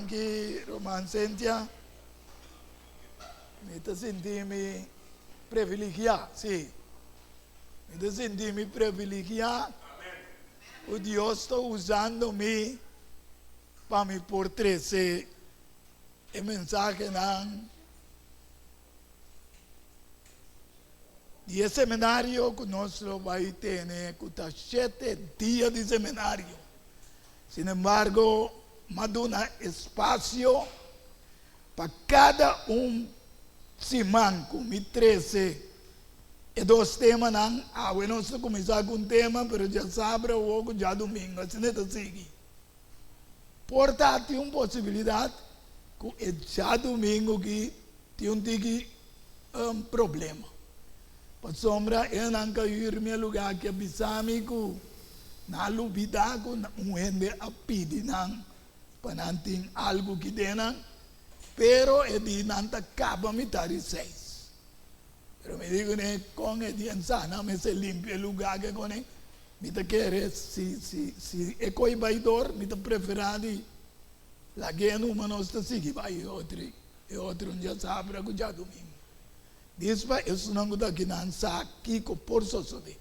Danki Roman Cynthia. Mi ta sinti mi privilegiá, sí. Mi ta sinti mi privilegiá ku Dios ta usando mi pa mi por trese e mensahenan di e seminario ku nos lo bai tene ku ta shete dia di seminario. Sin embargo, m'a duna espasio pa kada un siman ku mi trese e dos temanan. Awe nos ta kuminsá ku un tema, pero djasabra awor ku djadumingu, asina e ta sigui. Por ta tin un posibilidat ku e djadumingu ki tin un tiki problema. Pasobra e nan ka hür mi e lugá aki a bisa mi ku nan a lubidá ku un hende a pidi nan pa nan tin algu ki den nan, pero e di nan ta kaba mitar di seis. Pero mi di kuné kon e di ensa nan mester limpia e lugá ke kuné. Mi ta kere si si si e koi bai dor mi ta preferá di lag'é numa nos ta sigui bai e otro e otro un djasabra ku djadumingu. Dis pa esunnan ku ta aki nan sa kiko por sosodé.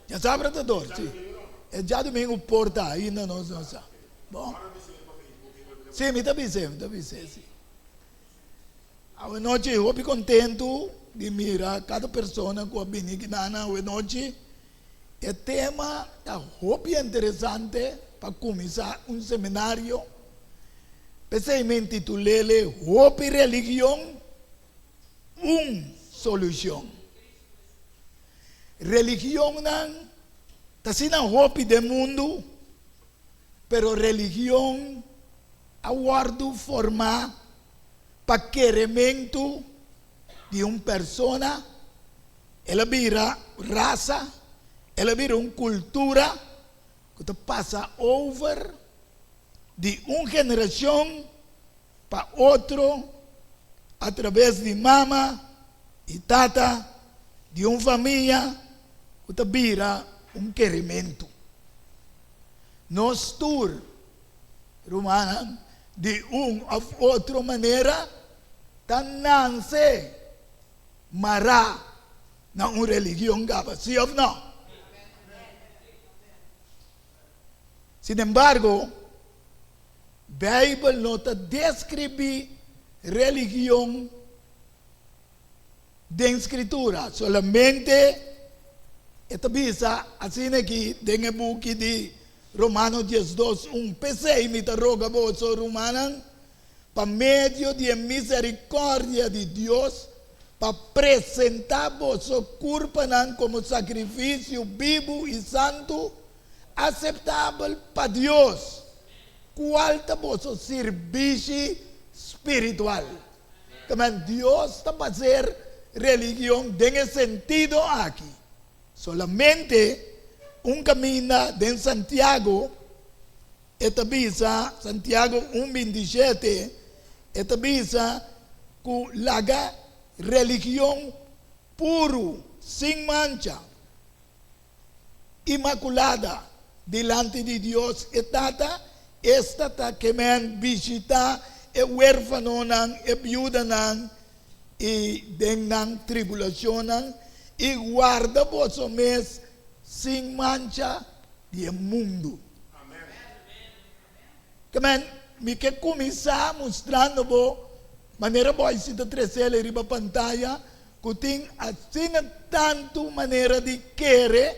Djasabra ta dor si. E djadumingu por ta ainda nos no sa. Bon. Si mi ta bis'é mi ta bis'é si. Awenochi hopi kontentu di mira kada persona ku a bini kinan awenochi. E tema ta hopi interesante pa kuminsá un seminario. P'esei mi intitul'el Hopi Religion, Un Solushon. Religionnan ta asina hopi den mundu, pero religion a wòrdu formá pa kerementu di un persona, el a bira rasa, el a bira un kultura ku ta pasa over di un generashon pa otro atraves di mama i tata di un famia ku ta bira un kerementu. Nos tur, rumannan, di un òf otro manera ta nanse mará na un religion gaba, sí òf nò? Sinembargo, Beibel no ta deskribí religion den Skritura, solamente e ta bisa asina aki den e buki di Romano 12, un. P'esei mi ta roga boso, rumannan, pa medio di e misericordia di Dios, pa presentá boso kurpanan komo sakrifisio bibu i santu, aseptabel pa Dios, kual ta boso sirbishi spiritual. Tamen Dios ta baser religion den e sentido aki. Solamente un kaminda den Santiago e ta bisa, Santiago un 27, e ta bisa ku laga religion puru, sin mancha, imakulada dilanti di Dios e Tata, esta ta ke men bishitá e huérfanonan, e biudanan i den nan tribulashonnan, i warda boso mes sin mancha di e mundu. Ke men, mi ke kuminsá mustrando bo manera bo a sita tresel riba pantaya ku tin asina tantu manera di kere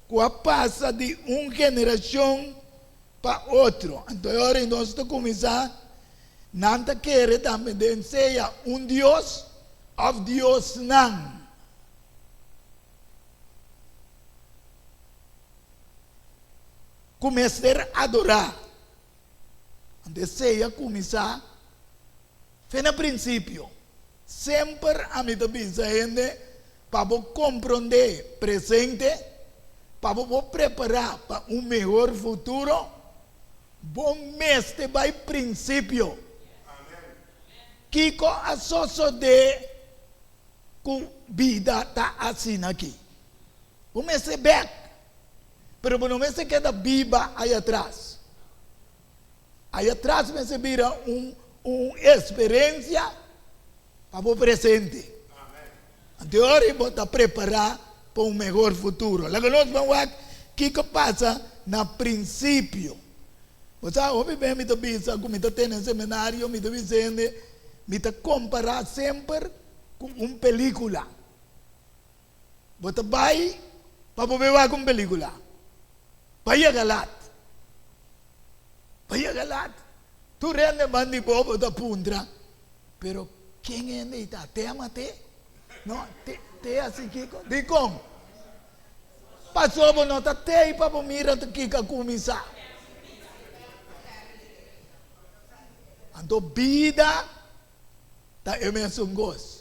ku a pasa di un generashon pa otro. Anto e ora ei nos ta kuminsá, nan ta kere tambe den sea un dios òf diosnan. Ku mester adorá. Anto esei a kuminsá fe na prinsipio. Semper ami ta bisa hende pa bo komprondé presente, pa bo por prepará pa un mehor futuro, bo mester bai prinsipio. Kiko a sosodé ku bida ta asina aki? Bo mester bèk. Pero bo no mester keda biba ai atras. Ai atras mester bira un un eksperensia pa bo presente. Anto ora bo ta prepará pa un mehor futuro. Laga nos ban wak kiko pasa na prinsipio. Bo sa, hopi bes mi ta bisa ku mi ta tene seminario, mi ta bisa hende, mi ta kompará semper ku un pelíkula. Bo ta bai pa bo bai wak un pelikula. Bai yega lat. Bai yega lat. Tur hende ban di bo, bo ta puntra, pero ken hende ei ta? Te a mat'é? No, te, te hasi kiko? Dikon? Pasobra bo no ta tei pa bo mira kiko a kuminsá. Anto bida ta e mesun kos.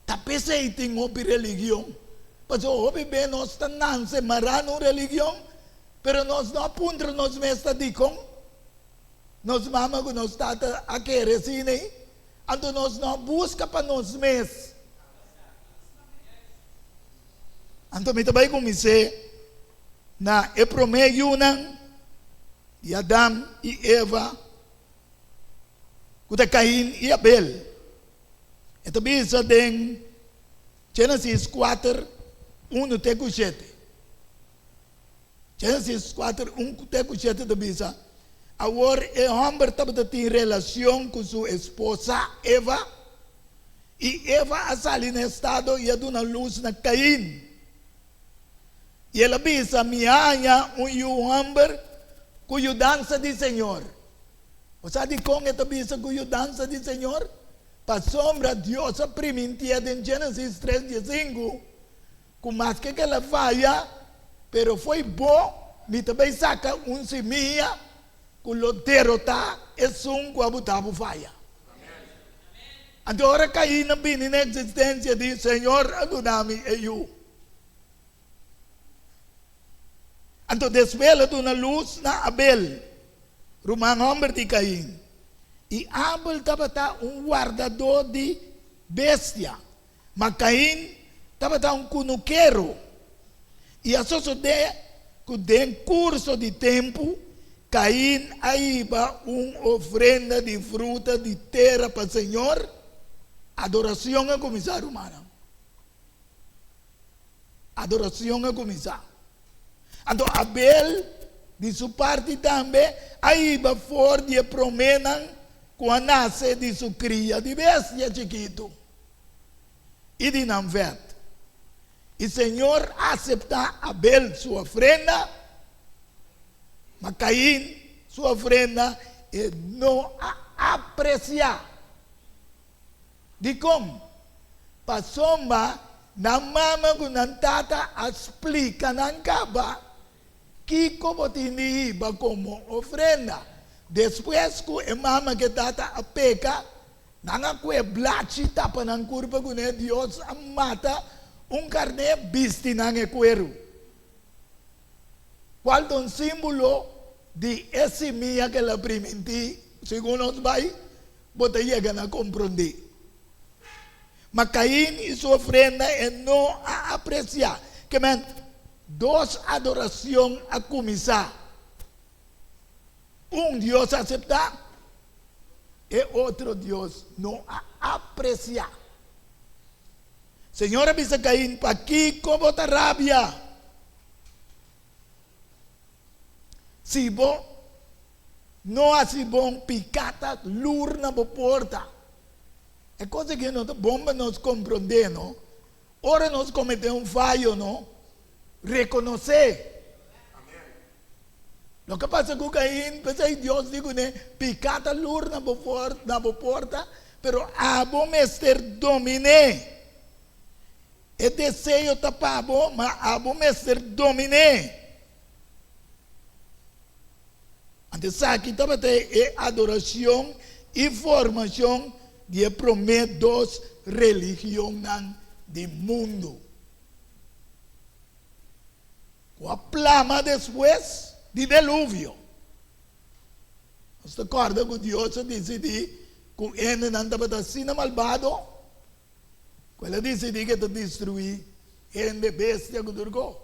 Ta p'esei tin hopi religion. Pasobra hopi be nos ta nanse mará na un religion, pero nos no a puntra nos mes ta dikon nos mama ku nos tata a kere asina ei. Anto nos no a buska pa nos mes. Anto mi ta bai kumins'é na e promé yunan di Adam i Eva. Ku ta Kain i Abel. E ta bisa den Genesis kuater, unu te ku shete. Genesis kuater, un te ku shete ta bisa, Awor e hòmber tabata tin relashon ku su esposa, Eva, i Eva a sali na estado i a duna lus na Kain. I el a bisa, Mi a haña un yu hòmber ku yudansa di Señor. Bo sa dikon e ta bisa ku yudansa di Señor? Pasobra Dios a primintié den Génesis tres diesinku ku maske ku el a faya, pero fo'i bo mi ta bai saka un simia ku lo derotá esun ku a butá bo faya. Anto ora Kain a bini na eksistensia di, Señor a duna mi e yu. Anto despues el a duna lus na Abel, ruman hòmber di Kain. I Abel tabata un wardadó di bestia, ma Kain tabata un kunukero. I a sosodé ku den kurso di tempu Kain a hiba un ofrenda di fruta di tera pa señor. Adorashon a kuminsá, rumannan. Adoracion a cuminsa. Anto Abel, di su parti tambe, a hiba for di e promenan cu a nace di su cria di bestia chikitu i di nan vet. I Señor a acepta Abel su ofrenda, ma Cain su ofrenda e no a aprecia. Dikon? Pasobra nan mama ku nan tata a splika nan kaba kiko bo tin di hiba komo ofrenda. Despues ku e mama ku e tata a peka, nan a kue blachi tapa nan kurpa kuné, Dios a mata un karné bisti nan e kueru, kual ta un símbolo di e simia ku el a primintí. Segun nos bai Bo ta yega na komprondé. Ma Kain i su ofrenda e no a apresiá. Ke men, dos adorashon a kuminsá. Un Dios a aseptá, e otro Dios no a apresiá. Señor a bisa Kain, Pakiko bo ta rabia? Si bo no hasi bon, piká ta lur na bo porta. E kos aki no ta bon pa nos komprondé, no? Ora nos kometé un fayo, no rekonosé. Loke a pasa ku Kain, p'esei Dios di kuné, Piká ta lur na bo na bo porta, pero abo mester domin'é. E deseo ta pa bo, ma abo mester domin'é. Anto esaki tabata e adoracion i formacion di e promé dos religionnan di mundu, cu a plama despues di Deluvio. Nos ta corda cu Dios a dicidi cu hendenan tabata asina malbado cu el a dicidi cu e ta destrui hende, bestia cu tur cos.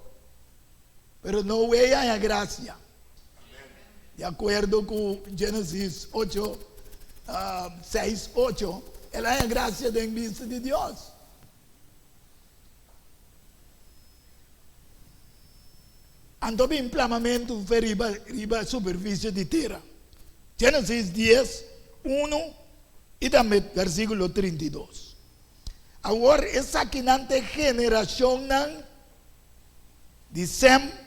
Pero Noe a haña grasia. Di akuerdo ku Génesis ocho, seis, ocho, el a haña grasia den bista di Dios. Anto bin plamamentu fe riba riba superfisie di tera. Génesis dies, unu i tambe versíkulo 32. Awor esakinan ta e generashonnan di Sem,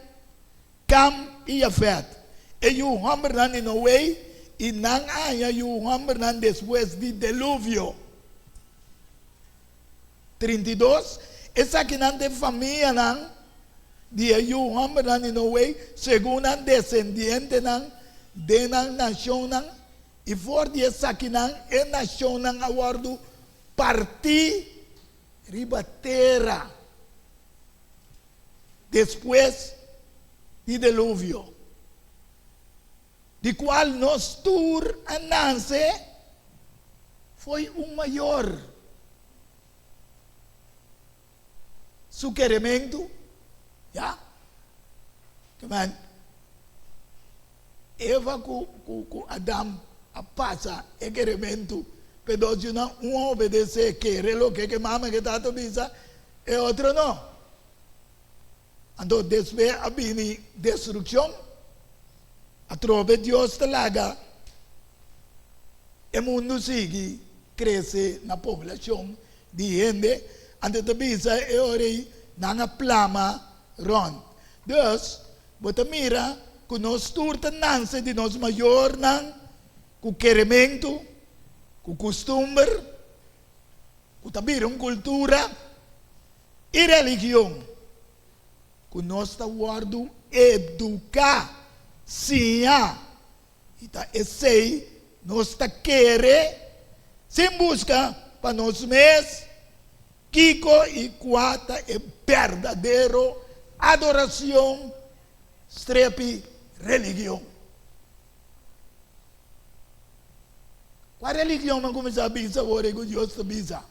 Kam i Jafet, e yu hòmbernan di Noe, i nan a haña yu hòmbernan despues di deluvio. 32, Esakinan ta e famianan di e yu hòmbernan di Noe segun nan desendientenan den nan nashonnan, i for di esakinan e nashonnan a wòrdu partí riba tera despues di deluvio, di kual nos tur a nase fo'i un mayor su kerementu, ya, kiman Eva ku ku Adam a pasa e kerementu p'e dos yunan, un a obedesé, kere loke ke mama ke tata bisa, e otro no. Anto despues a bini destrukshon, atrobe Dios ta laga e mundu sigui krese na poblashon di hende, anto ta bisa e ora ei nan a plama rònt. Dus, bo ta mira ku nos tur ta nanse di nos mayornan ku kerementu, ku kustumber, ku ta bira un kultura i religion ku nos ta wòrdu eduká, siña, i ta esei nos ta kere sin buska pa nos mes kiko i kua ta e berdadero adorashon strepi religion. Kua religion nan kuminsá bisa awor ku Dios ta bisa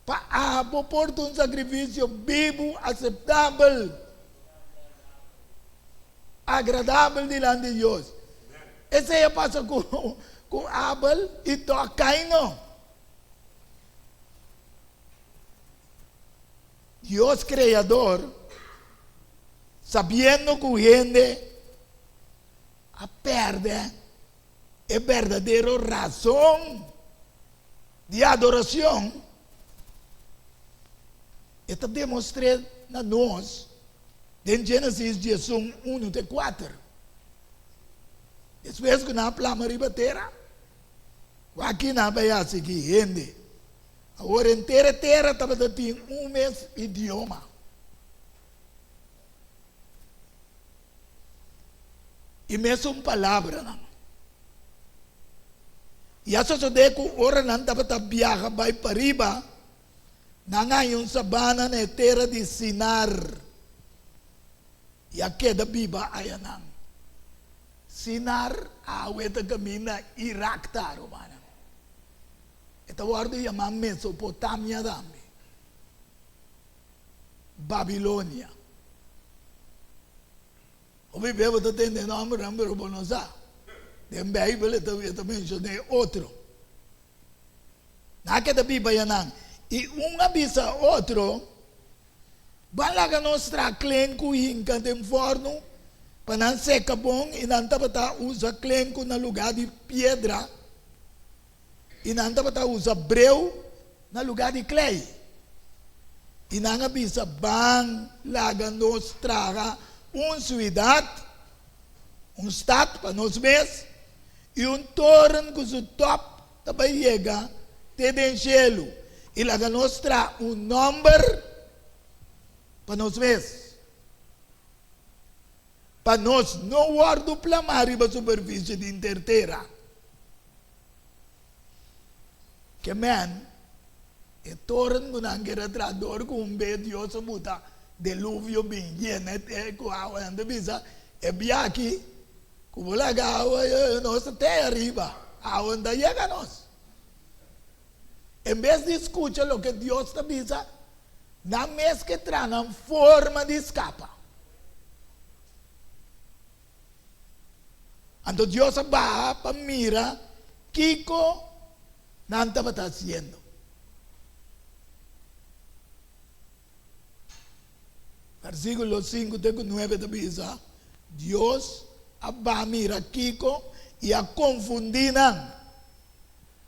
pa abo por ta un sakrifisio bibu, aseptabel, agradabel dilanti di Dios? Esei a pasa ku ku Abel i tòg Kaino. Dios Kreador, sabiendo ku hende a pèrdè e berdadero razon di adoracion, e ta demostr'é na nos den Genesis 11, unu te kuater. Despues ku nan a plama riba tera, wak nan a bai hasi ki hende. Awor henter e tera tabata tin un mes idioma. I mesun palabranan. I a sosodé ku ora nan tabata biaha bai pariba, nan a haña un sabana na e tera di Sinar, i a keda biba ayanan. Sinar awe ta kaminda Irak ta, rumannan. E ta wòrdu yamá Mesopotamia tambe. Babilonia. Hopi bia bo ta tende e nombernan pero bo no sa. Den Bijbel e ta e ta mencioná e otro. Nan a keda biba yanan i un a bisa otro, Ban laga nos traha klenku hinka den fòrnu pa nan seka bon i nan tabata usa klenku na lugá di piedra i nan tabata usa breu na lugá di klei. I nan a bisa, Ban laga nos traha un suidat, un stat pa nos mes, i un toren ku su tòp ta bai yega te den shelu, i laga nos traha un nòmber pa nos mes, pa nos no wòrdu plamá riba superfisie di henter tera. Ke men, e toren ku nan kere traha dor ku un be Dios a buta deluvio bin yena e tera ku awa, nan ta bisa, e biaha aki ku bo laga awa nos ta te ariba, awa no ta yega nos. En bes di skucha loke Dios ta bisa, nan mes ke traha nan forma di skapa. Anto Dios a baha pa mira kiko nan tabata hasiendo. Versíkulo sinku te ku nuebe ta bisa, Dios a baha mira kiko i a konfundí nan.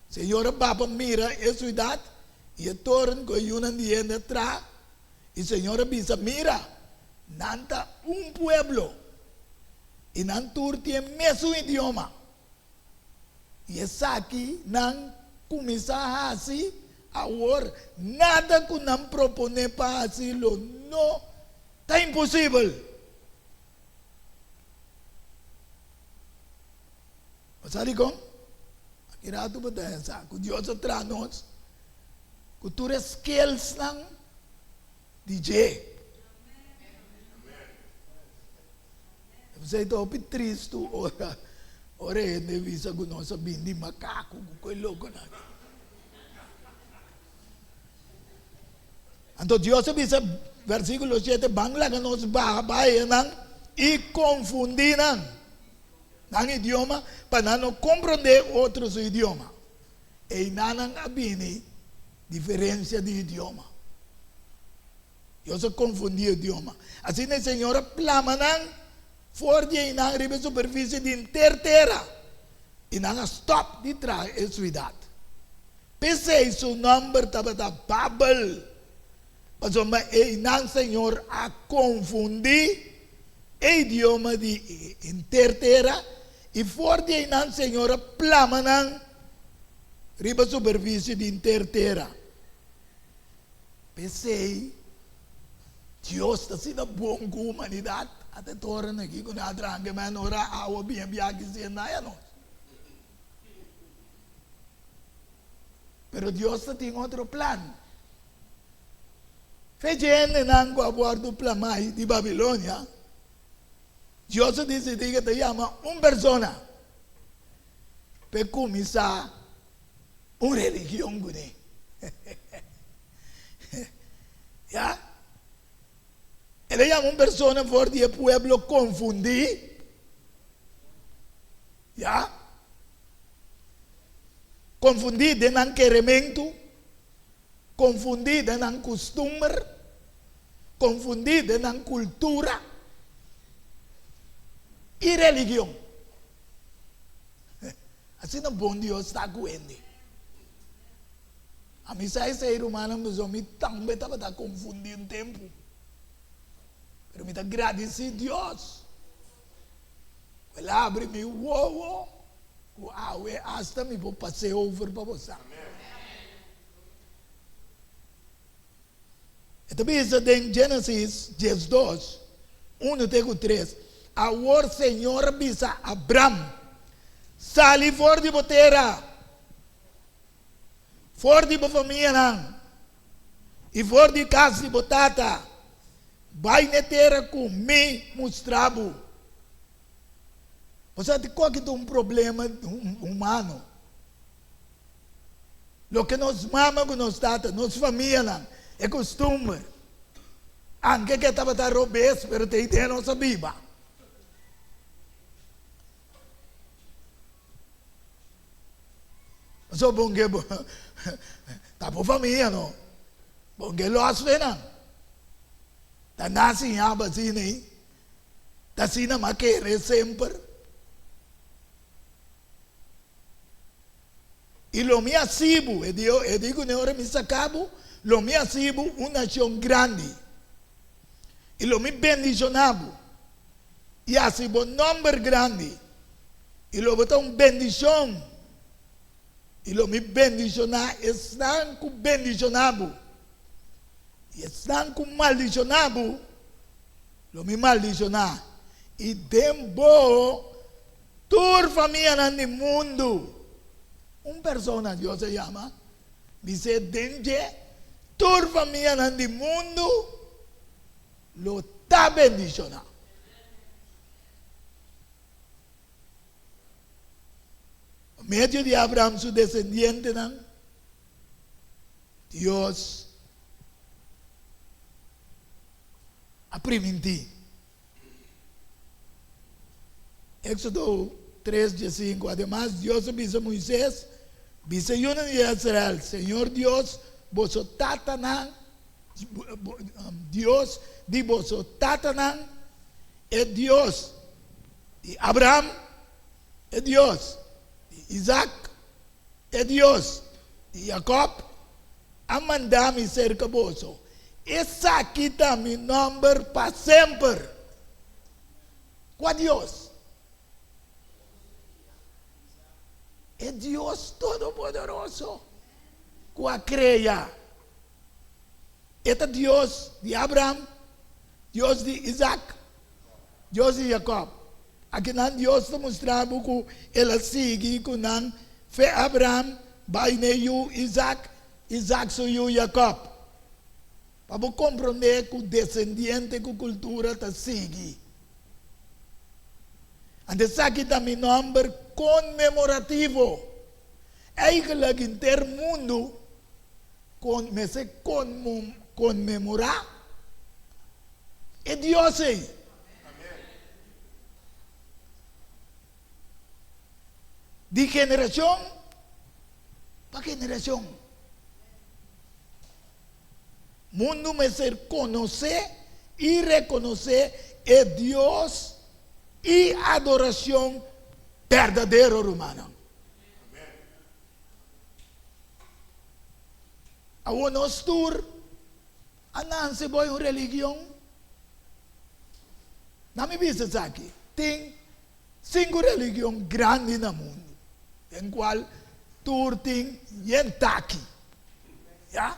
Señor a baha pa mira e siudat i e toren ku e yunan di hende a traha, i Señor a bisa, Mira, nan ta un pueblo, i nan tur tin e mesun idioma. I esaki nan kuminsá hasi awor, nada ku nan proponé pa hasi lo no ta imposibel. Bo sa dikon? Aki ratu bo ta pensa ku Dios a traha nos ku tur e skillsnan di dje. Esei ta hopi tristu ora ora e hende bisa ku nos a bini di makaku ku koe lokonan aki. Anto Dios a bisa, versíkulo shete, Ban laga nos baha bai e nan i konfundí nan, nan idioma, pa nan no komprondé otro su idioma. Einan nan a bini diferensia di idioma. Dios a konfundí e idioma. Asina e Señor a plama nan for di einan riba e superfisie di henter tera, i nan a stòp di traha e suidat. P'esei su nòmber tabata Babel, pasobra einan Señor a konfundí e idioma di henter tera, i for di einan Señor a plama nan riba superfisie di henter tera. P'esei, Dios ta asina bon ku humanidat. Ata e toren aki ku nan a tranka men ora awa bin a biaha ki sienna ya nos. Pero Dios ta tin otro plan. Fe dje hendenan ku a wòrdu plamá di Babilonia, Dios a disidí ku e ta yama un persona pa e kuminsá un religion kuné. Ya. El a yama un persona for di e pueblo konfundí. Ya. Konfundí den nan kerementu, konfundí den nan kustumber, konfundí den nan kultura i religion. Asina bon Dios ta ku hende. Ami sa esei rumannan pasobra mi tambe tabata konfundí un tempu. Pero mi ta gradisí Dios ku el a abri mi wowo ku awe asta mi por pas'é over pa bo sa. E ta bisa den Génesis diesdos, unu te ku tres, Awor Señor a bisa Abram, Sali for di bo tera, for di bo famianan, i for di kas di bo tata, bai n'e tera ku mi mustra bo. Bo sa di kua ki ta un problema humano? Loke nos mama ku nos tata, nos famianan, e kustumber, anke ke tabata robes, pero ta idea nos a biba. Pasobra bon ke bo ta bo famia no, bon ke lòs fe nan. Ta nasi yaba asina ei, ta asina m'a kere semper. I lo mi hasi bo, e di, e di kuné, ora mi saka bo, lo mi hasi bo un nashon grandi, i lo mi bendishoná bo, i hasi bo nòmber grandi, i lo bo ta un bendishon, i lo mi bendishoná esnan ku bendishoná bo, i esnan ku maldishoná bo, lo mi maldishoná, i den bo Tur famianan di mundu, un persona Dios a yama, bis'é den dje, tur famianan di mundu lo ta bendishoná. Pa medio di Abraham su desendientenan, Dios a primintí. Éxodo. 3, 15. Ademas, Dios a bisa Moises, Bisa e yunan di Israel, Señor Dios, boso tatanan, Dios di boso tatanan, e Dios di Abraham, e Dios di Isaac, e Dios di Jacob, a manda mi serka boso. Esaki ta mi nòmber pa semper. Kua Dios? E Dios Todopoderoso ku a krea. E ta Dios di Abraham, Dios di Isaac, Dios di Jacob. Akinan Dios ta mustra bo ku el a sigui ku nan fe Abraham bai n'e yu Isaac, Isaac su yu Jacob. Pa bo komprondé ku desendiente ku kultura ta sigui. Anto esaki ta mi nòmber konmemorativo. Eigenlijk henter mundu kon mester konmemorá e Dios ei. Di generashon pa generashon. Mundu mester konosé i rekonosé e Dios i adorashon berdadero, rumannan. Awor nos tur a nanse bo un religion? Na mi bisa esaki, tin sinku religion grandi na mundu, den kual tur tin yen taki. Ya.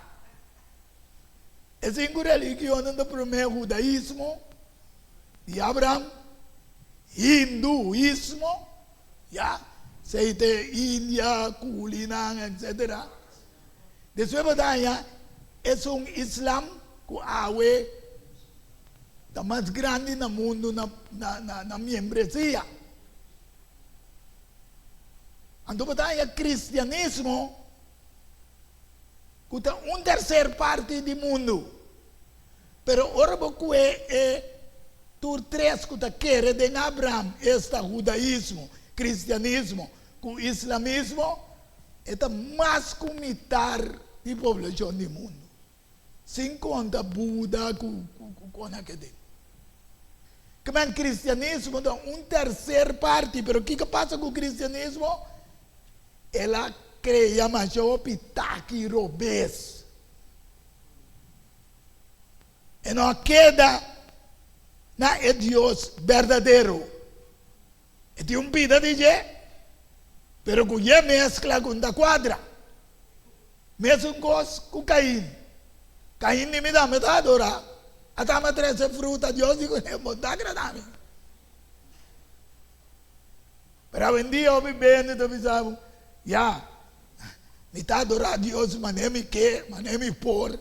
E sinku religionnan ta promé hudaismo di Abraham, hinduismo, ya, esei ta e India, kulinan, etcetera. Despues bo ta haña esun islam ku awe ta mas grandi na mundu na na na miembresia. Anto bo ta haña kristianismo ku ta un terser parti di mundu. Pero ora bo kue e tur tres ku ta kere den Abraham, esta hudaismo, kristianismo ku islamismo, e ta mas ku mitar di poblashon di mundu, sin konta Buda ku kona ke den. Kmen kristianismo ta un terser parti, pero kiko pasa ku kristianismo? El a krea masha hopi taki robes. E no a keda na e Dios berdadero. E tin un bida di dje, pero ku dje meskla ku n'ta kuadra. Mesun kos ku Kain. Kain di mi tambe ta adorá. A tamba trese fruta, Dios di kuné, bo n'ta agradá mi. Pero awendia hopi bende ta bisa bo, ya, mi ta adorá Dios manera mi ke, manera mi por.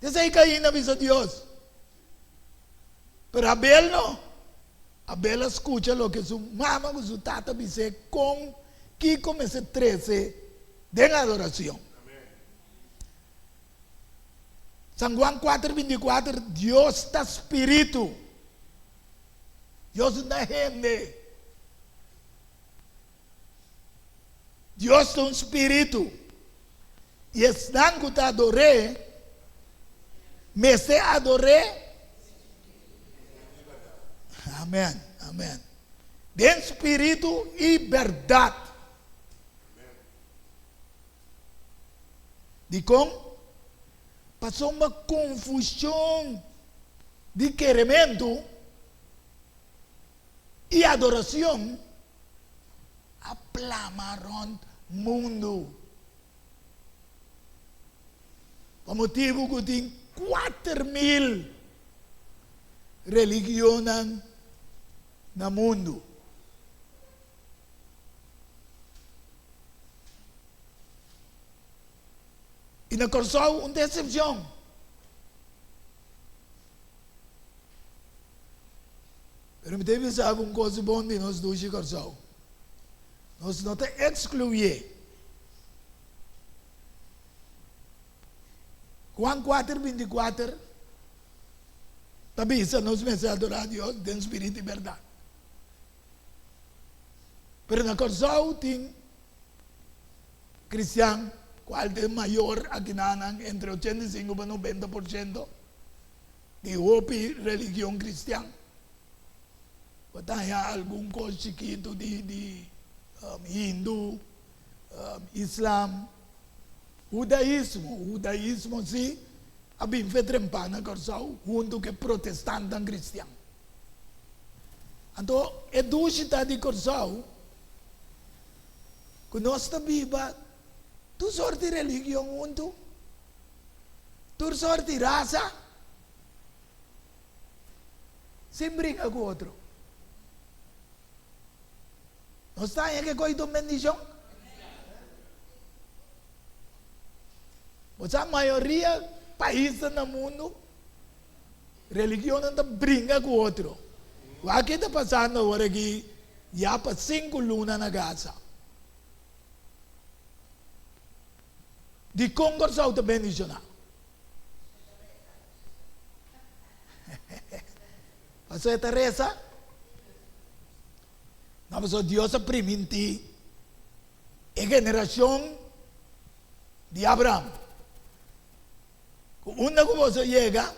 Esei Cain a bisa Dios. Pero Abel no. Abel a skucha loke su mama ku su tata bis'é kon kiko mester trese den adorashon. San Juan 4, 24, Dios ta spiritu. Dios no ta hende. Dios ta un spiritu, i esnan ku ta ador'é mester ador'é. Amèn, amèn. Den spiritu i bèrdat. Dikon? Pasobra konfushon di kerementu i adorashon a plama rònt mundu. Pa motibu ku tin 4000 religionnan na mundu. I na Kòrsou un ta eksepshon. Pero mi ta bisa bo un kos bon di nos dushi Kòrsou. Nos no ta ekskluié. Juan 4, 24 ta bisa nos mester adorá Dios den spiritu i bèrdat. Pero na Kòrsou tin kristian kual ta e mayor akinanan entre 85 pa 90% di hopi religion kristian. Bo ta haña algun kos chikitu di di hindu, islam, hudaismo. Hudaismo si a bin fe trempa na Kòrsou huntu ku e protestantan kristian. Anto e dushi ta di Kòrsou ku nos ta biba tur sort di religion huntu, tur sort di rasa, sin bringa ku otro. Nos ta haña ke koi ta un bendishon? Bo sa mayoria paisnan na mundu religionnan ta bringa ku otro. Wak ke ta pasando awor aki ya pa sinku luna na Gaza. Dikon Kòrsou ta bendishoná? Pasobra e ta resa? No, pasobra Dios a primintí e generashon di Abraham ku unda ku boso yega,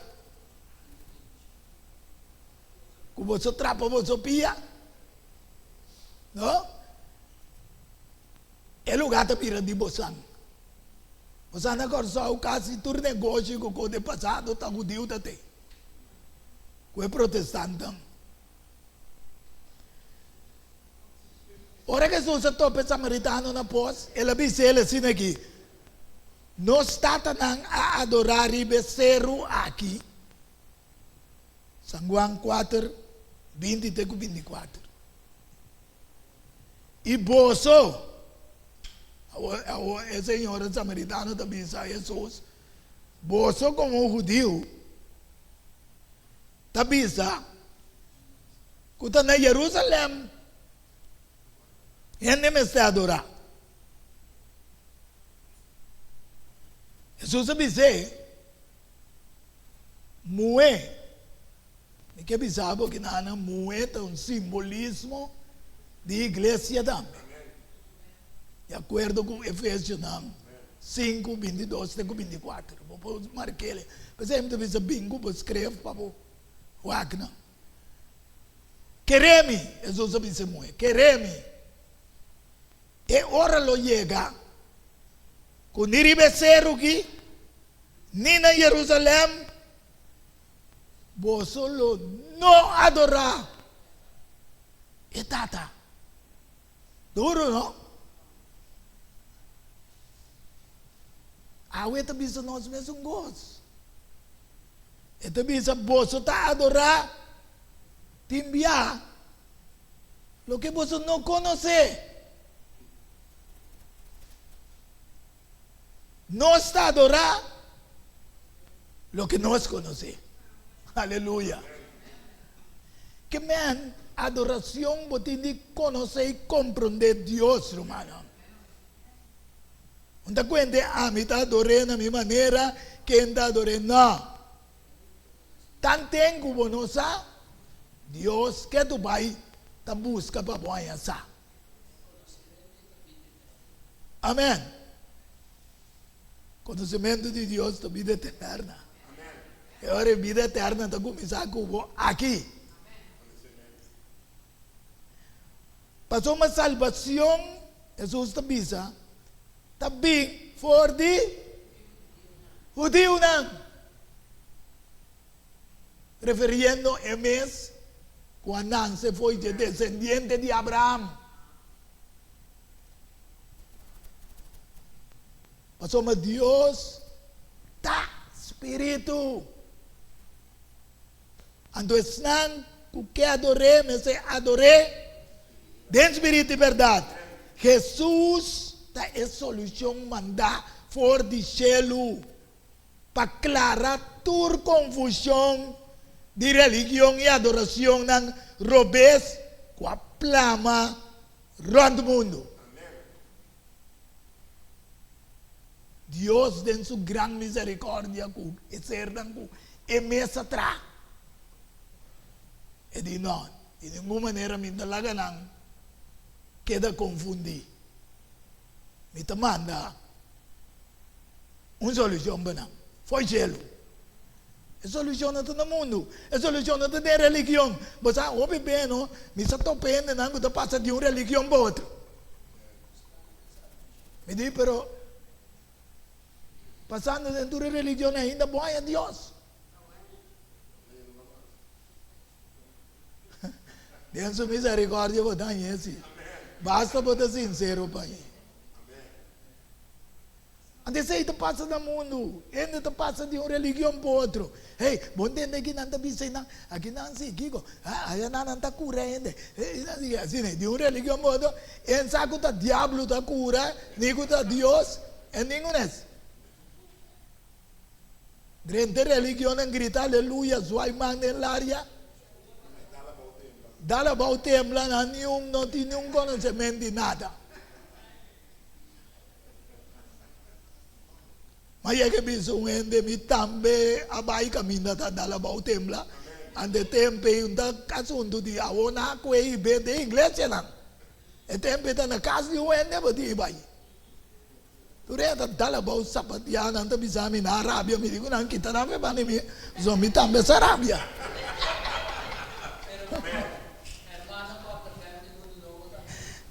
ku boso trapa boso pia, no, e lugá ta bira di bosan. Bosan na Kòrsou kasi tur negoshi ku koe den pasado ta hudiu ta tei, ku e protestantan. Ora Hesus a topa e samaritano na pos, el a bisa el asina aki, Nos tatanan a adorá riba e seru aki. San Juan kuater, 20 te ku 24. I boso, awor, awor e señora samaritano ta bisa Hesus, boso komo hudiu ta bisa ku ta na Jerusalem hende mester adorá. Hesus a bis'é, Muhé, Mi ke bisa bo ki nan muhé ta un simbolismo di iglesia tambe. Di akuerdo ku Efesionan 5, 22 te ku 24. Bo por mark'el. P'esei mi ta bisa bin ku bo skref pa bo wak nan. Kere mi, Hesus a bisa e muhé, kere mi. E ora lo yega ku ni riba e seru aki, ni na Jerusalèm, Boso lo no adorá e Tata. Duro, no? Awe ta bisa nos mesun kos. E ta bisa, boso ta adorá tin bia loke boso no konosé. Nos ta adorá loke nos konosé. Aleluya! Ke men adoracion bo tin di konosé i komprondé Dios, rumannan. Un ta kuente ami ta ador'é na mi manera, ken ta ador'é no. Tanten ku bo no sa, Dios ke tu bai ta buska pa bo haña sa. Amen. Konosementu di Dios ta bida eterna. E ora e bida eterna ta kuminsá ku bo aki. Pasobra salbacion, Hesus ta bisa, ta bin for di hudiunan. Referiendo e mes ku a nanse fo'i dje desendiente di Abraham. Pasobra Dios ta Spiritu. Anto esnan ku ke ador'é mester ador'é den spiritu i bèrdat. Hesus ta e solushon mandá for di shelu pa klara tur konfushon di religion i adoracionnan robes ku a plama rònt mundu. Dios den su gran miserikòrdia ku e sernan ku e mes a traha, e di, No, di ningun manera mi ta laga nan. keda konfundí. Mi ta manda un solushon pa nan, fo'i shelu. E solushon no ta na mundu, e solushon no ta den religion. Bo sa hopi be no, mi sa topa hendenan ku ta pasa di un religion pa otro. Mi di, pero pasando den tur e religion ainda bo haña Dios. Den su misericordia bo ta hañ'é si. Basta bo ta sincero pa hañ'é. Anto esei ta pasa na mundu. Hende ta pasa di un religion pa otro. Hey, bo ntende ki nan ta bisa einan? Aki nan si, kiko? Ha, aya nan nan ta kura hende. Hey, nan si, asina, di un religion pa otro, en sa ku ta diablo ta kura, ni ku ta Dios, en ningun es. Drenta e religionnan grita aleluya, zwai man den laria, dal abou tembla, nan niun no tin niun konosementu di nada. Ma yega e bisa un hende, mi tambe a bai kaminda ta dal abou tembla, ante tempe un ta asuntu di awor nan a kue i be den iglesianan. E tempe ta na kas di un hende bo tin i bai. Tur e ta dal abou sapatia nan ta bisa mi nan rabia mi di ku nan kita nan fe banda mi pasobra mi tambe sa rabia.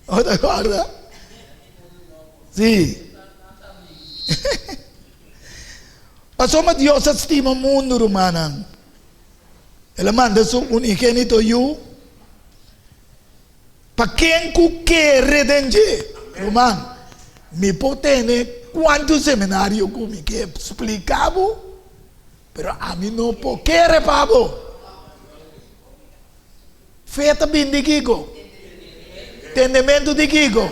Bo ta korda? Si. Pasobra Dios a stima mundu rumannan el a manda su unigenito yu Pa ken ku kere den dje, ruman, mi por tene kuantu seminario ku mi ke splika bo, pero ami no por kere pa bo. Fe ta bin di kiko? Tendementu di kiko?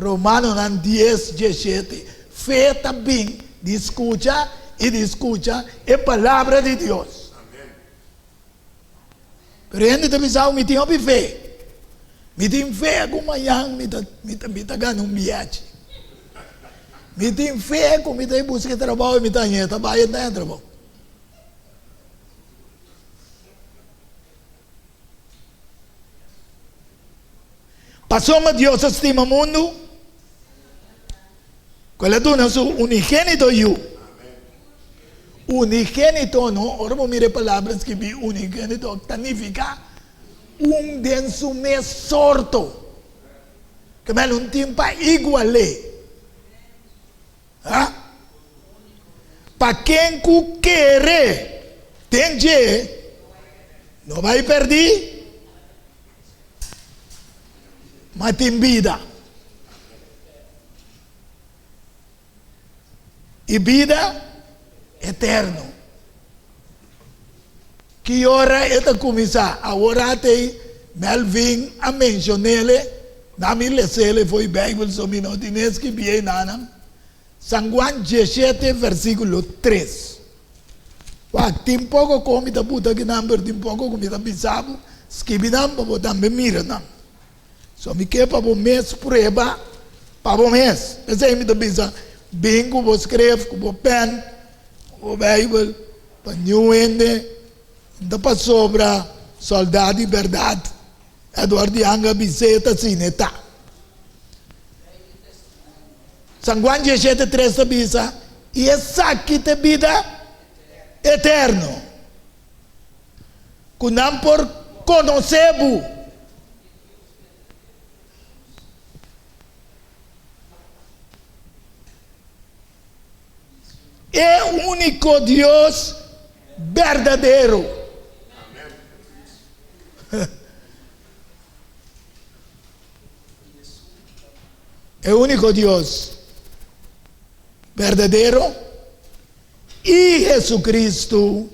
Romanonan dies dieshete, Fe ta bin di skucha i di skucha e palabra di Dios. Pero hende ta bisa, Mi tin hopi fe. Mi tin fe ku mañan mi ta, mi ta, mi ta gana un biachi. Mi tin fe ku mi ta bai buska trabou i mi ta haña, ta bai e ta haña trabou. Pasobra Dios a stima mundu, ku el a duna su unigénito Yu. Unigénito, no? Ora bo mira e palabra skibí unigénito, ta nifiká un den su mes sorto. Ke men un tin pa igual'é. Ha? Pa ken ku kere den dje no bai pèrdí, ma tin bida. I bida eterno. Ki ora e ta kuminsá? Awor atei Melvin a menshon'ele, na mi les'ele fo'i Beibel, so mi no tin e skibí einanan. San Juan dieshete versíkulo tres. Wak, tin poko ku mi ta buta akinan, pero tin poko ku mi ta bisa bo, skibi nan pa bo tambe mira nan. So mi ke pa bo mes prueba pa bo mes. P'esei mi ta bisa, bin ku bo skref, ku bo pèn, ku bo Beibel, pa niun hende no ta pasobra sòldá di bèrdat. Edward Young a bis'é ta asina e ta. San Juan dieshete tres ta bisa, I esaki ta e bida eterno, ku nan por konosé bo. E úniko Dios berdadero. E úniko Dios berdadero i Jesucristo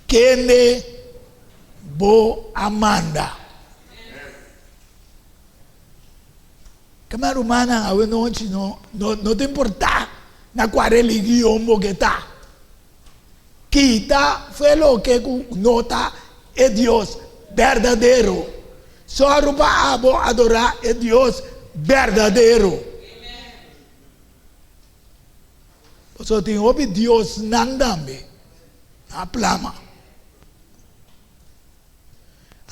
kende bo a manda. Kema rumannan awe nochi no no ta importa na kua religion bo ke ta. Kita fe loke ku no ta e Dios berdadero. Sòru pa abo adorá e Dios berdadero. Pasobra tin hopi diosnan tambe na plama.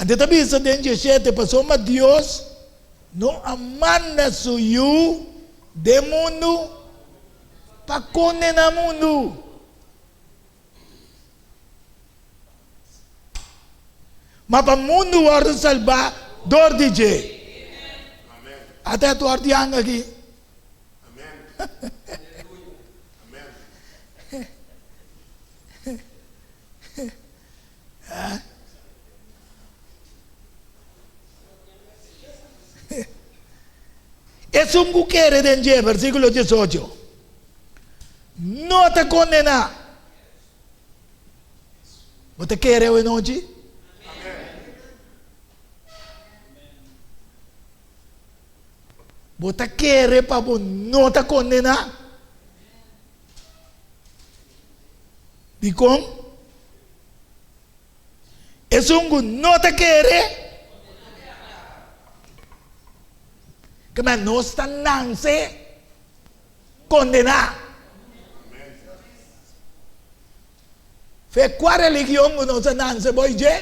Anto ta bisa den dieshete, Pasobra Dios no a manda su Yu den mundu pa kondená mundu. Ma pa mundu wòrdu salbá dor di dje. Ata e tuòr di hanga aki. Esun ku kere den dje, versíkulo diesocho, no ta kondená. Bo ta kere awe nochi? Bo ta kere pa bo no ta kondená? Dikon? Esun ku no ta kere, kema nos ta nanse kondená. Fe kua religion ku nos a nanse bo'i dje?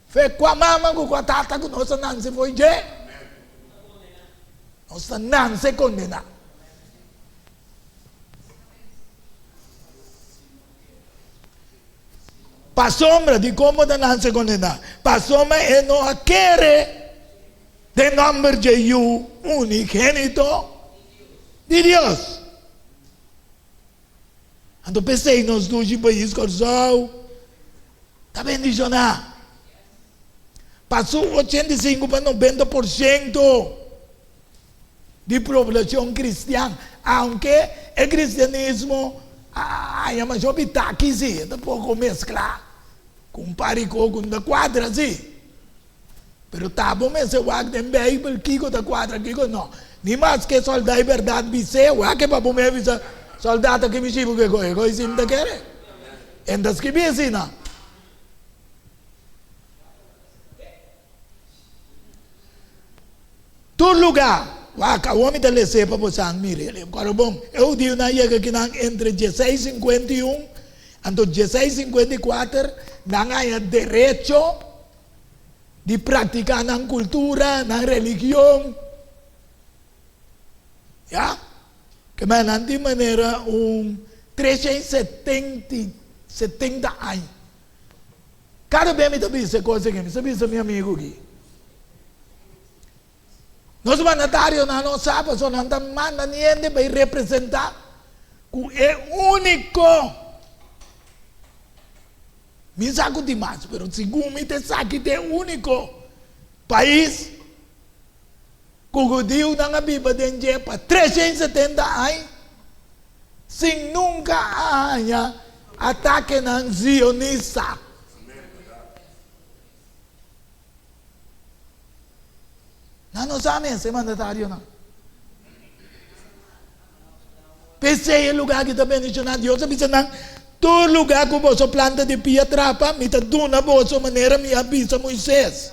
Fe kua mama ku kua tata ku nos a nanse fo'i dje? Nos ta nanse kondená. Pasobra, dikon bo ta nanse kondená? Pasobra e no a kere den nòmber dje Yu unigénito di Dios. Anto p'esei nos dushi pais Kòrsou ta bendishoná. Pasó 85 pa 90 porshento di poblashon kristian, aunke e kristianismo a haña masha hopi taki si, e ta poko mesklá ku un par di kos ku no ta kuadra si. Pero ta bo mester wak den Beibel kiko ta kuadra kiko no. Ni maske sòldá e bèrdat bis'é, wak e pa bo mes bisa, Sòldá ta kimi shibu ke kohe, kohe si mi ta kere. E no ta skibí asina. Tur lugá, wak, awor mi ta les'é pa bosan mir'é. Kòrda bon, e hudiunan yega kinan entre dieseis 51 anto dieseis 54, nan haña derecho di praktiká nan kultura, nan religion. Ya. Ke men nan tin manera un 370 aña. Kada bes mi ta bisa e kos aki, mi sa bisa mi amigu aki. Nos mandatarionan no sa pasobra nan ta manda ni hende pa e representá ku e úniko. Mi sa ku tin mas, pero segun mi ta esaki ta e úniko pais ku hudiunan a biba den dje pa 370 aña sin nunka a haña atakenan zionista. Nan no sa mes, e mandatarionan. P'esei e lugá aki ta bendishoná. Dios a bisa nan, Tur lugá ku boso planta di pia trapa, mi ta duna boso manera mi a bisa Moisés.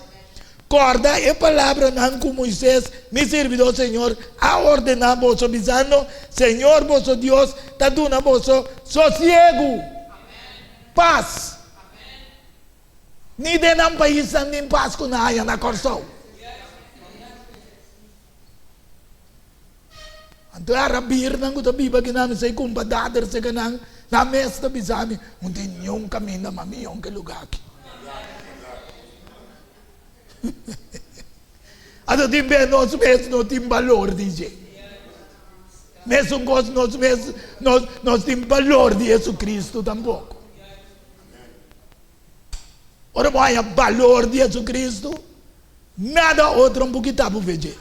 Kòrda e palabranan ku Moisés, mi sirbidó Señor, a ordená boso, bisando, Señor boso Dios ta duna boso sosiegu, pas. Ni den nan paisnan tin pas ku nan haña na Kòrsou. Anto e arabirnan ku ta biba akinan mi sa kumpa dader seka nan, nan mes ta bisa mi, No tin niun kaminda mas mihó ke lugá aki. Anto tin bes nos mes no tin balor di dje. Mesun kos nos mes nos tin balor di Jesucristo tampoko. Ora bo haña balor di Jesucristo, nada otro no por kita bo fe dje.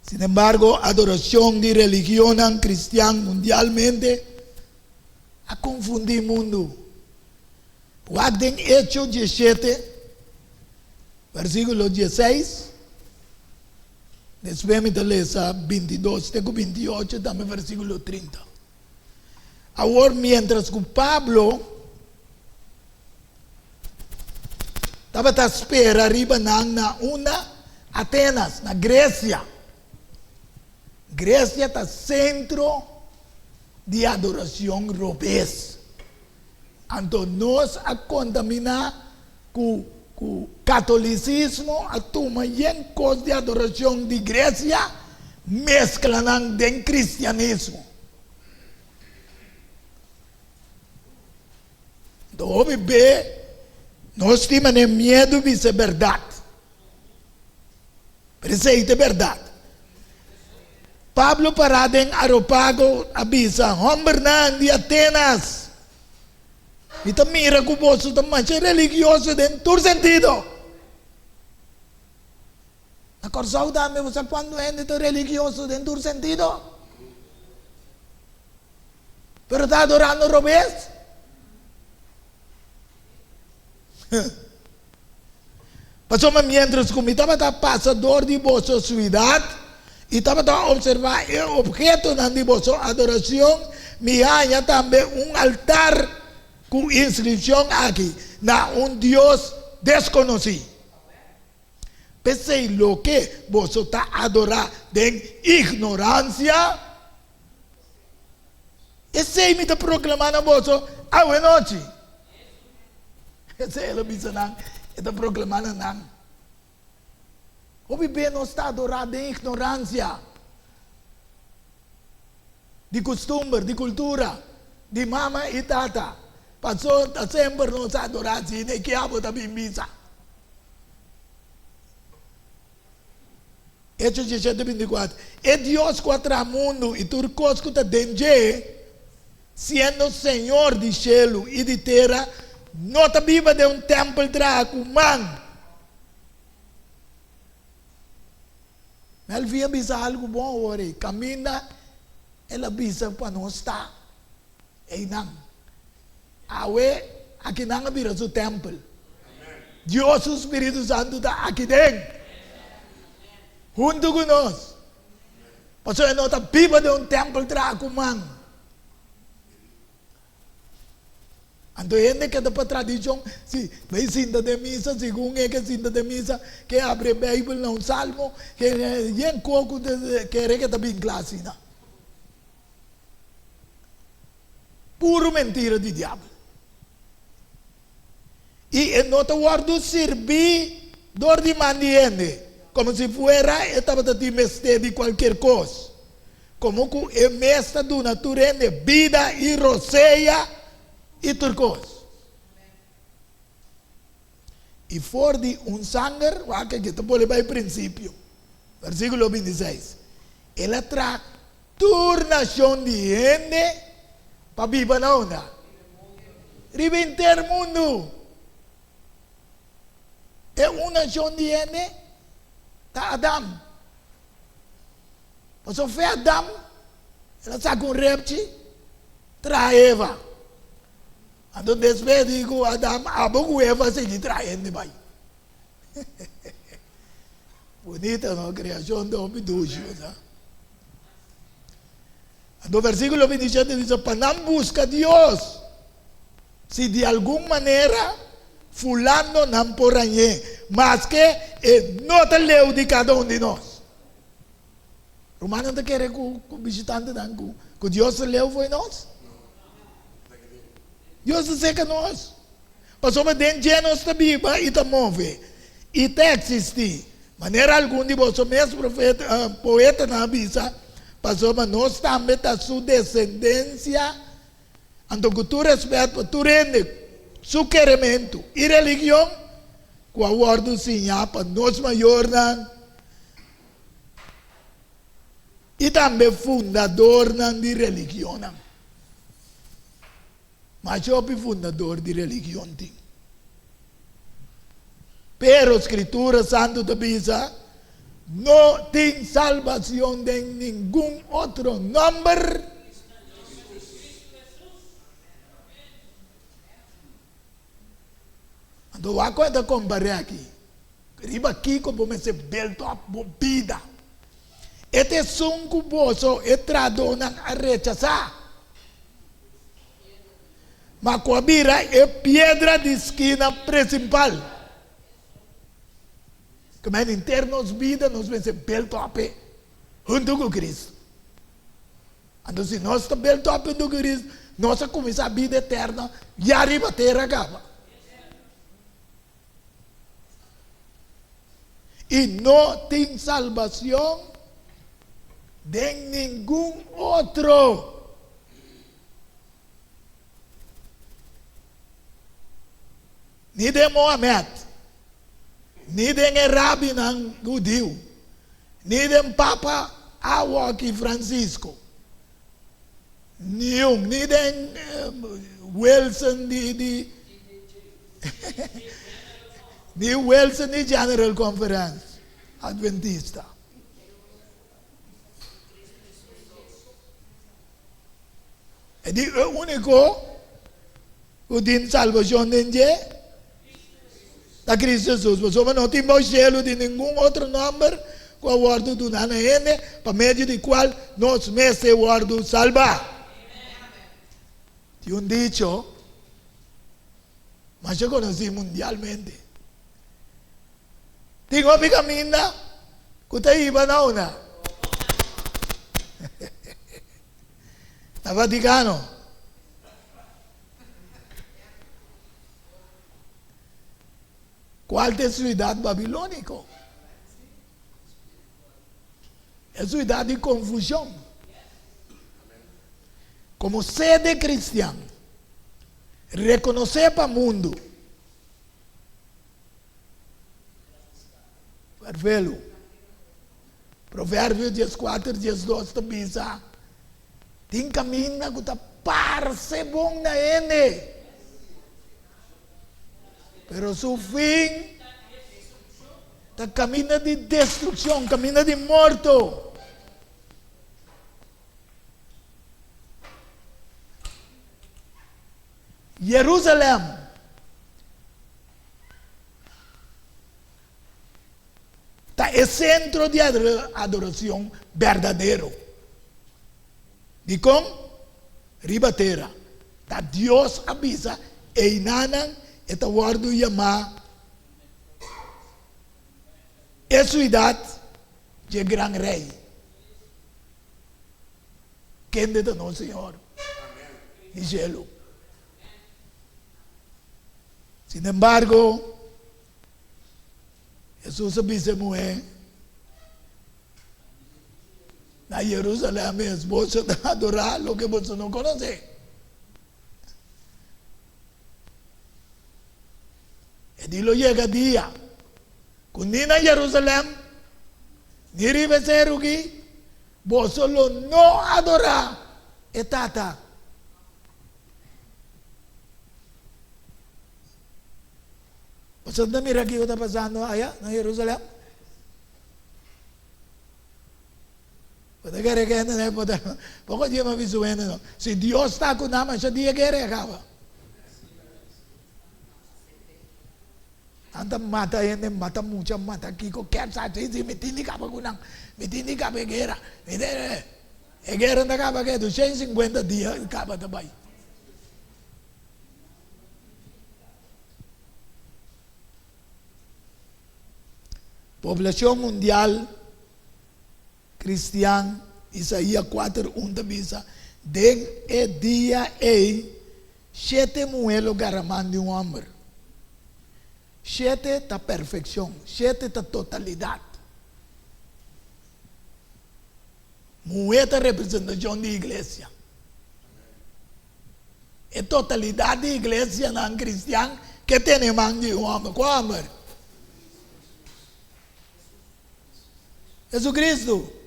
Sin embargo, adoracion di religionnan cristian mundialmente a confundi mundu. Wak den Hecho 17, versiculo 16. Despues mi ta lesa 22 te ku 28, tambe versíkulo 30. Awor miéntras ku Pablo tabata spera riba nan na unda? Atenas, na Gresia. Gresia ta sentro. Di adoracion robes. Anto nos a contamina cu cu catolicismo a tuma yen cos di adoracion di Grecia mezcla nan den cristianismo. Anto hopi be nos tin mane miedu bisa e berdad. Pero esei ta e bèrdat. Pablo pará den Areopago a bisa, Hòmbernan di Atenas, mi ta mira ku boso ta masha religioso den tur sentido. Na Kòrsou tambe bo sa kuantu hende ta religioso den tur sentido, pero ta adorando robes. Pasobra miéntras ku mi tabata pasa dor di boso suidat i tabata opservá e ophetonan di boso adorashon, mi haña tambe un altar ku inskripshon aki, Na un Dios deskonosí. P'esei loke boso ta adorá den ignoransia, Esei mi ta proklamá na boso awenochi. Esei el a bisa nan, e ta proklamá na nan. Hopi be nos ta adorá den ignoransia di kustumber, di kultura, di mama i tata. Pasobra ta semper nos a adorá asina i ke abo ta bin bisa? Echo diesshete bintikuater, E Dios ku a traha mundu i tur kos ku ta den dje, siendo Señor di shelu i di tera, no ta biba den un tèmpel traha ku man. Melvin a bisa algu bon awor ei, kaminda el a bisa pa nos ta einan. Awe akinan a bira su tèmpel. Dios su spiritu santu ta aki den, huntu ku nos. Pasobra e no ta biba den un tèmpel traha ku man. Anto hende keda pa tradishon, si bai sinta den misa, segun e ke sinta den misa, ke abri e Beibel na un salmo, ke yen koko kere ke ta bin kla asina. Puru mentira di diabel. I e no ta wòrdu sirbí dor di man di hende, komo si fuera e tabata tin mester di kualkier kos, komo ku e mes ta duna tur hende bida i rosea i tur kos. I for di un sanger, wak aki ta pone bai prinsipio, versíkulo 26, el a traha tur nashon di hende pa biba na unda? Riba henter mundu. E un nashon di hende ta Adam. Pasobra fe Adam, el a saka un repchi, traha Eva. Anto despues di ku Adam, abo ku Eva sigui traha hende bai. Bunita no, kreashon ta hopi dushi, bo sa. Anto versíkulo 27 bisa, pa nan buska Dios, si di algun manera fulano nan por hañ'é, maske e no ta leu di kada un di nos. Rumannan ta kere ku bishitantenan ku Dios ta leu fo'i nos? Dios ta seka nos. Pasobra den dje nos ta biba i ta move i ta eksistí. Manera algun di boso mes profeta, poetanan a bisa, pasobra nos tambe ta su desendensia. Anto ku tur rèspèt pa tur hende su kerementu i religion ku a wòrdu siñá pa nos mayornan, i tambe fundadornan di religionnan. Masha hopi fundador di religion tin. Pero Scritura Santu ta bisa, No tin salbacion den ningun otro nomber. Anto wak ku e ta kompar'é aki. Riba kiko bo mester build up bo bida? E ta esun ku boso e trahadónan a rechasá, ma ku a bira e piedra di skina prinsipal. Ku men henter nos bida nos mester build up e huntu ku Kristu. Anto si nos ta built up huntu ku Cristo, nos a kuminsá bida eterno ya riba tera kaba. I no tin salbacion den ningun otro. Ni den Mohamed, ni den e rabinan hudiu, ni den Papa awoki Francisco, Niun, ni den Wilson di di ni Wilson di General Conference Adventista. E di e úniko ku tin salbashon den dje ta Cristo Jesus, pasobra no tin bou shelu di ningun otro nòmber ku a wòrdu duná na hende pa medio di kual nos mester wòrdu salbá. Tin un dicho masha konosí mundialmente, Tin hopi kaminda ku ta hiba na una? Na Vaticano. Cual ta e ciudad babilónico? E ciudad di confusion. Como sede cristian, reconoce pa mundo. Fervelo. Proverbio dieskuater diesdos ta bisa, Tin kaminda ku ta parse bon na hende, pero su fin ta kaminda di destrukshon, kaminda di morto. Jerusalèm. Ta e sentro di adoracion berdadero. Dicon? Riba tera. Ta Dios a bisa einanan e ta wordo yamá e ciudad dje gran Rey, kende ta nos Señor di cielo. Sin embargo, Hesus a bisa e muhé, Na Jerusalèm mes boso ta adorá loke boso no konosé. E di lo yega dia ku ni na Jerusalèm ni riba e seru akí boso lo no adorá e Tata. Boso ta mira kiko ta pasando aya na Jerusalem? Bo ta kere ku hende por ta poko dia mi a bisa un hende no, si Dios ta ku nan masha dia kere a kaba. Nan ta mata hende, mata mucha, mata kiko, kersa, si si mi tin di kaba ku nan, mi tin di kaba e guera, mi tin e guera ta kaba ke 250 dia kaba ta bai. Poblacion mundial cristian, Isaías kuater un ta bisa, Den e dia ei shete muhé lo gara man di un hòmber. Shete ta perfekshon, shete ta totalidat. Muhé ta representashon di iglesia. E totalidat di iglesianan kristian ke tene man di un hòmber. Kua hòmber? Jesucristo.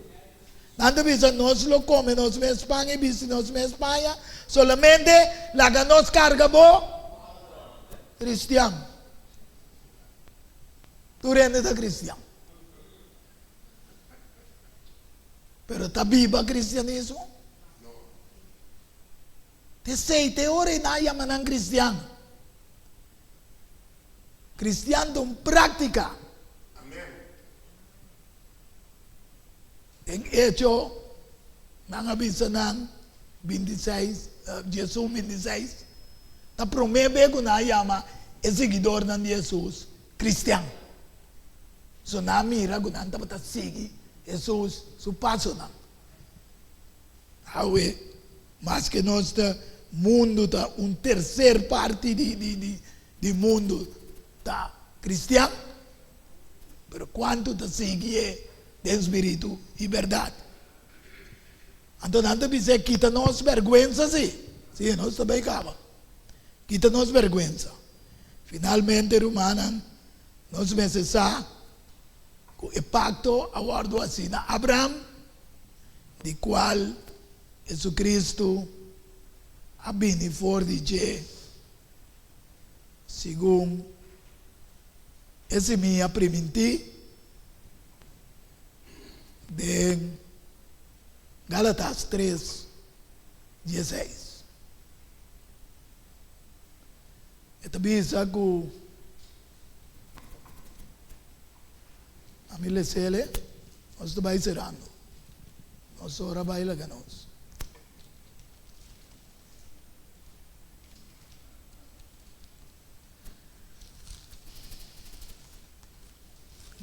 Nan ta bisa nos lo kome nos mes pan i bisti nos mes paña, solamente laga nos karga bo kristian. Tur hende ta kristian. Pero ta biba cristianismo? T'esei te ora e nan yama nan cristian. Cristian ta un práctica. Den Hecho nan a bisa nan bintiseis, diesun bintiseis, ta promé be ku nan a yama e siguidornan di Hesus cristian. So nan a mira ku nan tabata sigui Hesus su pasonan. Awe, maske nos ta mundu ta un tercer parti di di di di mundu ta cristian, pero cuantu ta sigui e den spiritu y berdad? Anto nan ta bis'é, Kita nos bèrgwensa sí. Sí, nos ta bai kaba. Kita nos bèrgwensa. Finalmente, rumannan, nos mester sa ku e pakto a wòrdu hasí na Abraham, di kual Jesucristo a bini for di dje, segun e simia primintí den Galatas 3, 16. E ta bisa ku ami lesele, nos ta bai serando. Nos ora bai laga nos.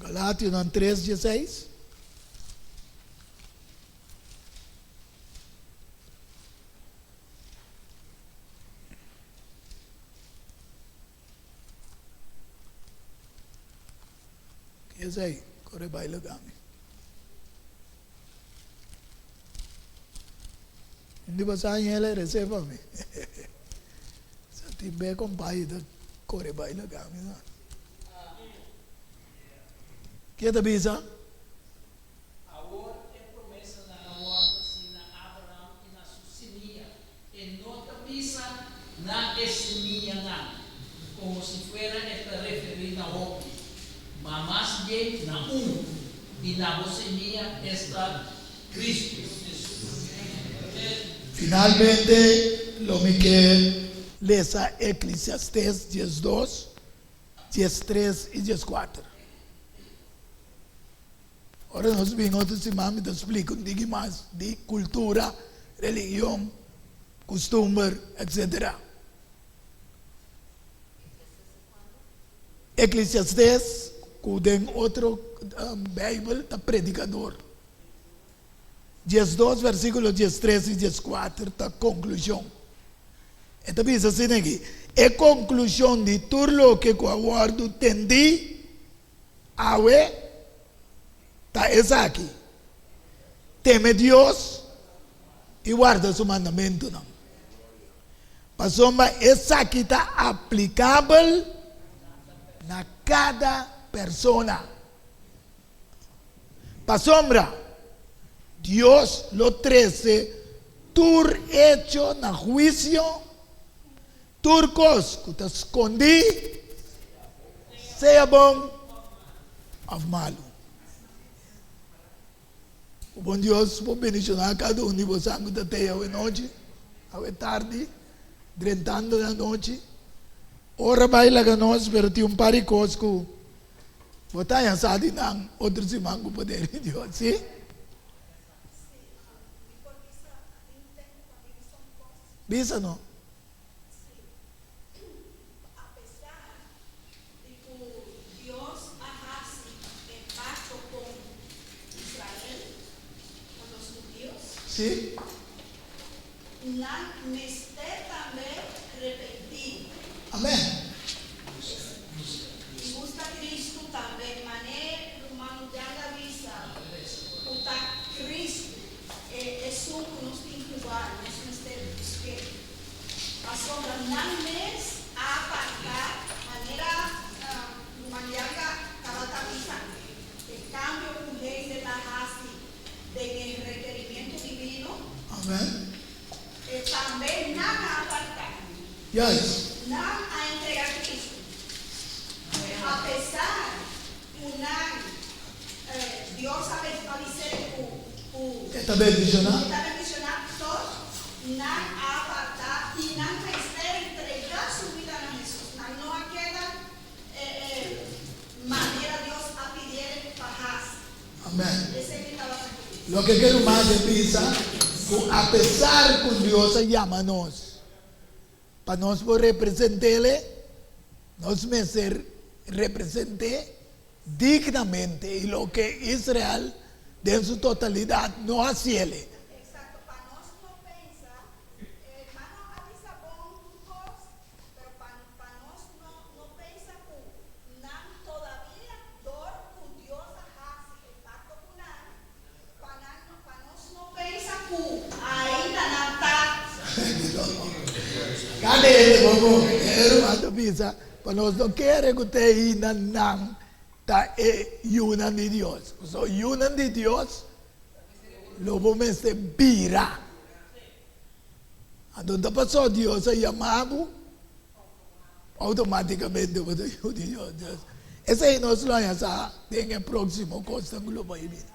Galationan 3, 16. Esei, kore bai laga mi. Un di boso aña el a rese pa mi. Sa tin be kompai ta kore bai laga mi sa. Ke ta bisa? Awor e promesanan a wòrdu hasi na Abraham i na su simia. E no ta bisa na e simianan, komo si fuera e ta referí na hopi, ma mas bien na un, i na bo simia, esta, Kristu Hesus. Finalmente lo mi ke lesa Eklesiastes 12, 13 i 14. Ora nos bin otro siman mi ta splika un tiki mas di kultura, religion, kustumber, etc. Eklesiastes ku den otro Beibel ta Predikador. 12 versikulo 13 i 14 ta konklushon. E ta bisa asina aki, E konklushon di tur loke ku a wòrdu tendí Awe ta esaki, Teme Dios i warda su mandamentunan, pasobra esaki ta aplikabel na kada persona. Pasobra Dios lo trese tur echo na huisio. Tur kos ku ta skondí, sea bon òf malu. Ku bon Dios por bendishoná kada un di bosan ku ta tei awe nochi, awe tardi, drentando den anochi. Ora bai laga nos, pero tin un par di kos ku bo ta haña sa di nan otro siman ku poder di Dios, sí? Bisa no. Sí. Apesar di ku Dios a hasi e pakto kon Israel, kon los hudios, Sí. nan mester tambe repentí. Amèn. I buska Kristu tambe, man'é ruman Jan a bisa ku ta Kristu. E esun ku nos tin ku wak, nos mester busk'é. Pasobra nan mes a apartá, manera Ruman Yanga tabata bisa, e kambio ku hende ta hasi den e rekerimiento divino, Amen. E tambe nan a apartá. Juist. Nan a entregá Kristu. Apesar ku nan Dios a bis'é ku ku. E ta bendishoná. E ta bendishoná tòg nan a apartá i nan mester entregá su bida na Hesus. Nan no a keda manera Dios a pidié pa hasi. Amèn. Esei mi tabata ke bisa. Loke ke ruman a bisa ku apesar ku Dios a yama nos Pa nos por represent'Ele, nos mester represent'E dignamente i loke Israel den su totalidat no hasi'Ele. Exacto, pa nos Tende bon bon. E ruman ta bisa pa nos no kere ku te ainda nan ta e yunan di Dios. Pasobra yunan di Dios lo bo mester bira. Anto ta pasobra Dios a yama bo, outomátikamente bo ta yu di Dios. Esei nos lo haña sa den e próksimo kosnan ku lo bai bini.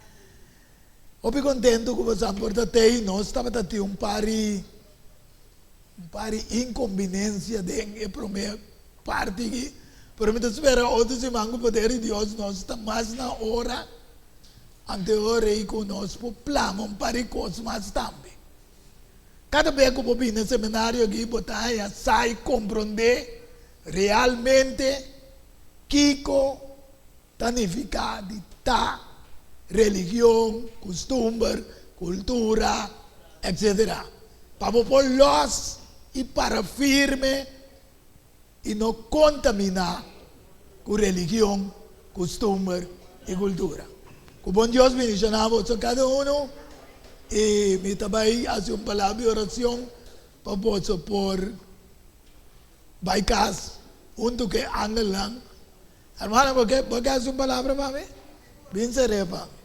Hopi kontentu ku boso a por ta tei. Nos tabata tin un par di un par di inkombinensia den e promé parti aki, pero mi ta spera otro siman ku poder di Dios nos ta mas na ora anteor ei ku nos por plama un par di kos mas tambe. Kada bes ku bo bini e seminario aki bo ta haña sa i komprondé realmente kiko ta nifiká di ta religion, kustumber, kultura, etc. Pa bo por lòs i para firme i no kontaminá ku religion, kustumber i kultura. Ku bon Dios bendishoná boso kada unu i mi ta bai hasi un palabra di orashon pa boso por bai kas huntu ku e angelnan. Hermana, bo ke, bo ke hasi un palabra pa mi? Bin ser'é pa mi.